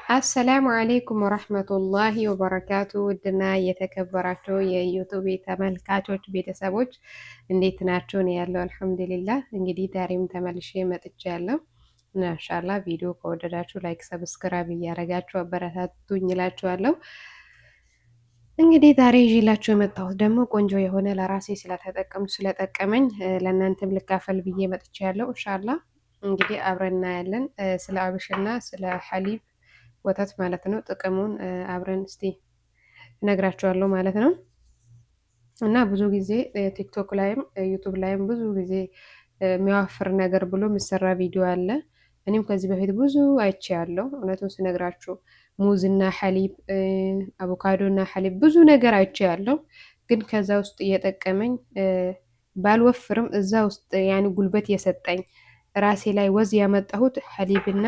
السلام عليكم ورحمة الله وبركاته። ውድና የተከበራችሁ የ YouTube ተመልካቾች ቤተሰቦች እንዴት ናችሁ? ነው ያለው። الحمد لله። እንግዲህ ዛሬም ተመልሼ መጥቻለሁ እና إن شاء الله ቪዲዮ ከወደዳችሁ like፣ subscribe እያደረጋችሁ አበረታቱኝ እላችኋለሁ። እንግዲህ ዛሬ ይዤላችሁ የመጣሁት ደግሞ ቆንጆ የሆነ ለራሴ ስለተጠቀምኩ ስለጠቀመኝ ለእናንተም ልካፈል ብዬ መጥቻለሁ። إن شاء الله እንግዲህ አብረን እናያለን ስለ አብሽና ስለ حليب ወተት ማለት ነው። ጥቅሙን አብረን እስቲ እነግራችኋለሁ ማለት ነው። እና ብዙ ጊዜ ቲክቶክ ላይም ዩቱብ ላይም ብዙ ጊዜ የሚያወፍር ነገር ብሎ የሚሰራ ቪዲዮ አለ። እኔም ከዚህ በፊት ብዙ አይቼ ያለው እውነቱን ስነግራችሁ ሙዝና حليب፣ አቮካዶና حليب ብዙ ነገር አይቼ ያለው ግን ከዛ ውስጥ እየጠቀመኝ ባልወፍርም እዛ ውስጥ يعني ጉልበት የሰጠኝ ራሴ ላይ ወዝ ያመጣሁት حليب ና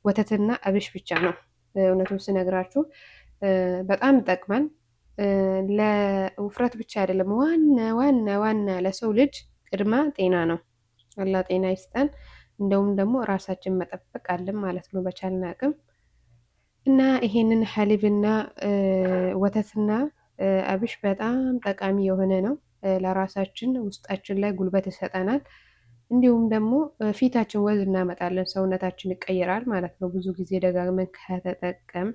ወተትና አብሽ ብቻ ነው። እውነቱን ስነግራችሁ በጣም ይጠቅማል። ለውፍረት ብቻ አይደለም። ዋና ዋና ዋና ለሰው ልጅ ቅድማ ጤና ነው። አላህ ጤና ይስጠን። እንደውም ደግሞ ራሳችን መጠበቅ አለን ማለት ነው በቻልን አቅም እና ይሄንን ሐሊብና ወተትና አብሽ በጣም ጠቃሚ የሆነ ነው ለራሳችን ውስጣችን ላይ ጉልበት ይሰጠናል። እንዲሁም ደግሞ ፊታችን ወዝ እናመጣለን፣ ሰውነታችን ይቀየራል ማለት ነው። ብዙ ጊዜ ደጋግመን ከተጠቀም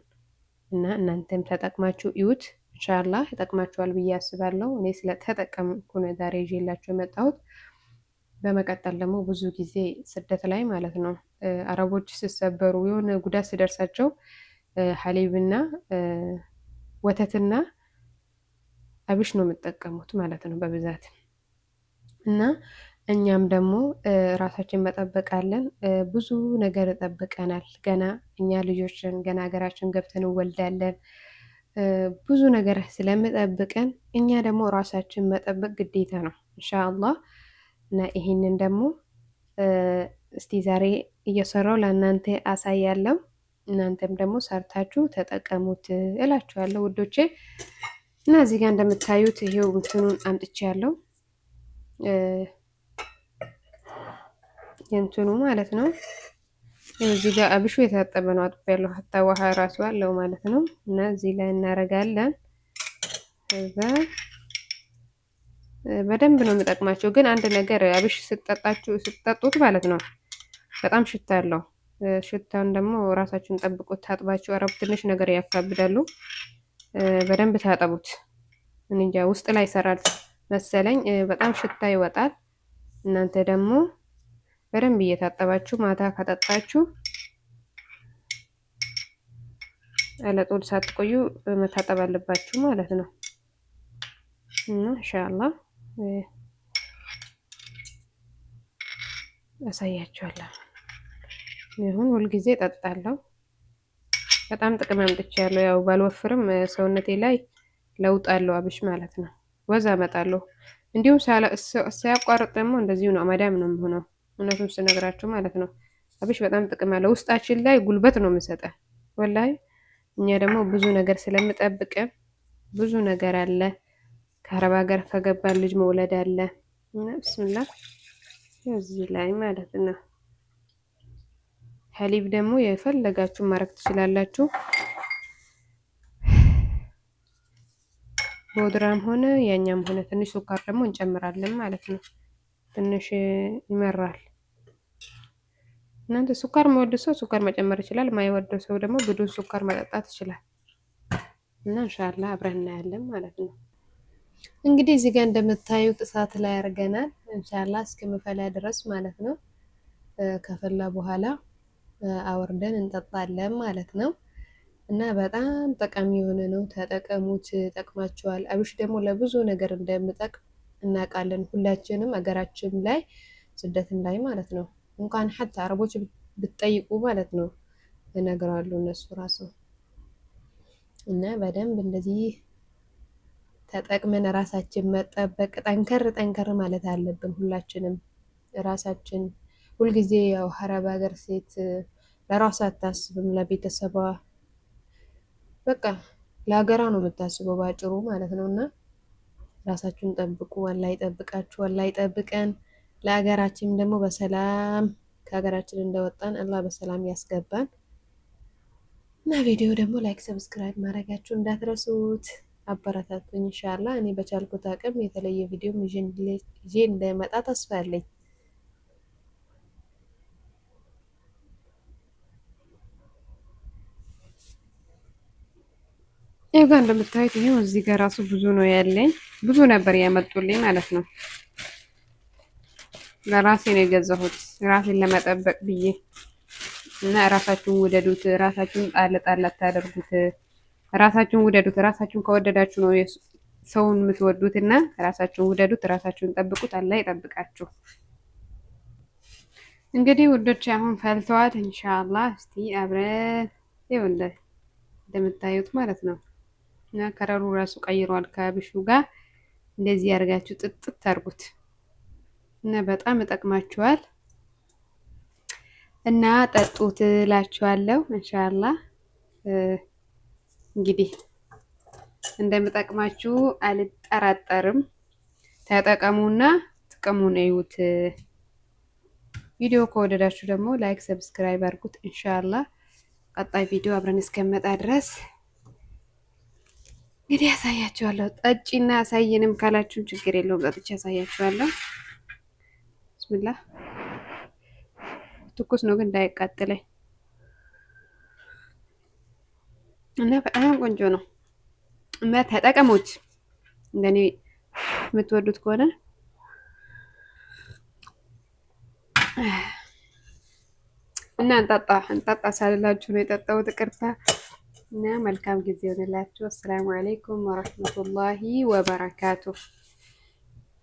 እና እናንተም ተጠቅማችሁ እዩት። ኢንሻላህ ይጠቅማችኋል ብዬ አስባለሁ። እኔ ስለተጠቀምኩ ነው ዛሬ ይዤላችሁ የመጣሁት። በመቀጠል ደግሞ ብዙ ጊዜ ስደት ላይ ማለት ነው አረቦች ሲሰበሩ የሆነ ጉዳት ሲደርሳቸው ሀሊብና ወተትና አብሽ ነው የምጠቀሙት ማለት ነው በብዛት እና እኛም ደግሞ ራሳችን መጠበቅ አለን። ብዙ ነገር ይጠብቀናል። ገና እኛ ልጆችን ገና ሀገራችን ገብተን እንወልዳለን። ብዙ ነገር ስለምጠብቀን እኛ ደግሞ ራሳችን መጠበቅ ግዴታ ነው ኢንሻአላህ። እና ይሄንን ደግሞ እስቲ ዛሬ እየሰራው ለእናንተ አሳያለሁ። እናንተም ደግሞ ሰርታችሁ ተጠቀሙት እላችኋለሁ ውዶቼ። እና እዚህ ጋር እንደምታዩት ይሄው እንትኑን አምጥቼ ያለው የእንትኑ ማለት ነው። እዚህ ጋር አብሹ የታጠበ ነው አጥቤያለሁ። ሀታ ውሃ ራሱ አለው ማለት ነው። እና እዚህ ላይ እናረጋለን። ከዛ በደንብ ነው የሚጠቅማቸው። ግን አንድ ነገር አብሽ ስጠጣችሁ ስትጠጡት ማለት ነው በጣም ሽታ አለው። ሽታውን ደግሞ ራሳችሁን ጠብቁት። ታጥባችሁ አረብ ትንሽ ነገር ያካብዳሉ። በደንብ ታጠቡት። እንጃ ውስጥ ላይ ይሰራል መሰለኝ በጣም ሽታ ይወጣል። እናንተ ደግሞ በደንብ እየታጠባችሁ ማታ ከጠጣችሁ ለጦል ሳትቆዩ መታጠብ አለባችሁ ማለት ነው። እና ኢንሻአላህ አሳያችኋለሁ። ይሁን ሁልጊዜ እጠጣለሁ። በጣም ጥቅም አምጥቻለሁ። ያው ባልወፍርም ሰውነቴ ላይ ለውጥ አለው አብሽ ማለት ነው። ወዝ አመጣለሁ። እንዲሁም ሳያቋርጥ ደግሞ እንደዚሁ ነው፣ መዳም ነው የሚሆነው። እውነቱን ስነግራችሁ ማለት ነው። አብሽ በጣም ጥቅም አለው። ውስጣችን ላይ ጉልበት ነው የሚሰጠን ወላሂ። እኛ ደግሞ ብዙ ነገር ስለምጠብቅን ብዙ ነገር አለ። ከአረብ ሀገር ከገባን ልጅ መውለድ አለ እና ብስምላ እዚህ ላይ ማለት ነው። ሀሊብ ደግሞ የፈለጋችሁ ማድረግ ትችላላችሁ። ቦድራም ሆነ ያኛም ሆነ ትንሽ ሱካር ደግሞ እንጨምራለን ማለት ነው። ትንሽ ይመራል። እናንተ ሱካር የሚወድ ሰው ሱካር መጨመር ይችላል። የማይወደው ሰው ደግሞ ብዱን ሱካር መጠጣት ይችላል። እና ኢንሻአላህ አብረን እናያለን ማለት ነው። እንግዲህ እዚህ ጋር እንደምታዩት እሳት ላይ አድርገናል። ኢንሻአላህ እስከሚፈላ ድረስ ማለት ነው። ከፈላ በኋላ አወርደን እንጠጣለን ማለት ነው። እና በጣም ጠቃሚ የሆነ ነው። ተጠቀሙት፣ ጠቅማችኋል። አብሽ ደግሞ ለብዙ ነገር እንደምጠቅም እናውቃለን ሁላችንም፣ አገራችን ላይ ስደትም ላይ ማለት ነው። እንኳን ሐታ አረቦች ብትጠይቁ ማለት ነው ይነግራሉ እነሱ ራሱ። እና በደንብ እንደዚህ ተጠቅመን ራሳችን መጠበቅ ጠንከር ጠንከር ማለት አለብን ሁላችንም ራሳችን። ሁልጊዜ ያው አረብ ሀገር ሴት ለራሷ አታስብም፣ ለቤተሰቧ በቃ ለሀገሯ ነው የምታስበው ባጭሩ ማለት ነው። እና ራሳችሁን ጠብቁ። አላህ ይጠብቃችሁ፣ አላህ ይጠብቀን። ለሀገራችን ደግሞ በሰላም ከሀገራችን እንደወጣን አላህ በሰላም ያስገባን። እና ቪዲዮ ደግሞ like፣ subscribe ማድረጋችሁ እንዳትረሱት። አበረታቱኝ። ኢንሻአላህ እኔ በቻልኩት አቅም የተለየ ቪዲዮም ይዤ እንደመጣ ተስፋ አለኝ። ይኸው ጋር እንደምታዩት ይሄው እዚህ ጋር ራሱ ብዙ ነው ያለኝ። ብዙ ነበር ያመጡልኝ ማለት ነው። ለራሴ ነው የገዛሁት ራሴን ለመጠበቅ ብዬ እና ራሳችሁን ውደዱት። ራሳችሁን ጣል ጣል አታደርጉት። ራሳችሁን ውደዱት። ራሳችሁን ከወደዳችሁ ነው ሰውን የምትወዱት። እና ራሳችሁን ውደዱት፣ ራሳችሁን ጠብቁት። አላህ ይጠብቃችሁ። እንግዲህ ውዶች አሁን ፈልተዋል። ኢንሻአላህ እስቲ አብረን ይኸውልህ እንደምታዩት ማለት ነው እና ከረሩ ራሱ ቀይሯል ከብሹ ጋር እንደዚህ ያደርጋችሁ ጥጥት አድርጉት እና በጣም ይጠቅማችኋል እና ጠጡት እላችኋለሁ። ኢንሻአላህ እንግዲህ እንደምጠቅማችሁ አልጠራጠርም። ተጠቀሙና ጥቅሙን እዩት። ቪዲዮ ከወደዳችሁ ደግሞ like፣ subscribe አድርጉት። ኢንሻአላህ ቀጣይ ቪዲዮ አብረን እስከመጣ ድረስ እንግዲህ ያሳያችኋለሁ። ጠጪና ያሳየንም ካላችሁም ችግር የለውም፣ ጠጥቼ ያሳያችኋለሁ። ብስሚላህ ትኩስ ነው ግን እንዳይቃጥለኝ እና በጣም ቆንጆ ነው እና ተጠቀሙት። እንደኔ የምትወዱት ከሆነ እና እንጣጣ እንጣጣ ሳልላችሁ ነው የጠጣሁት፣ ይቅርታ። እና መልካም ጊዜ ይሆንላችሁ። አሰላሙ አለይኩም ወረህመቱላሂ ወበረካቱ።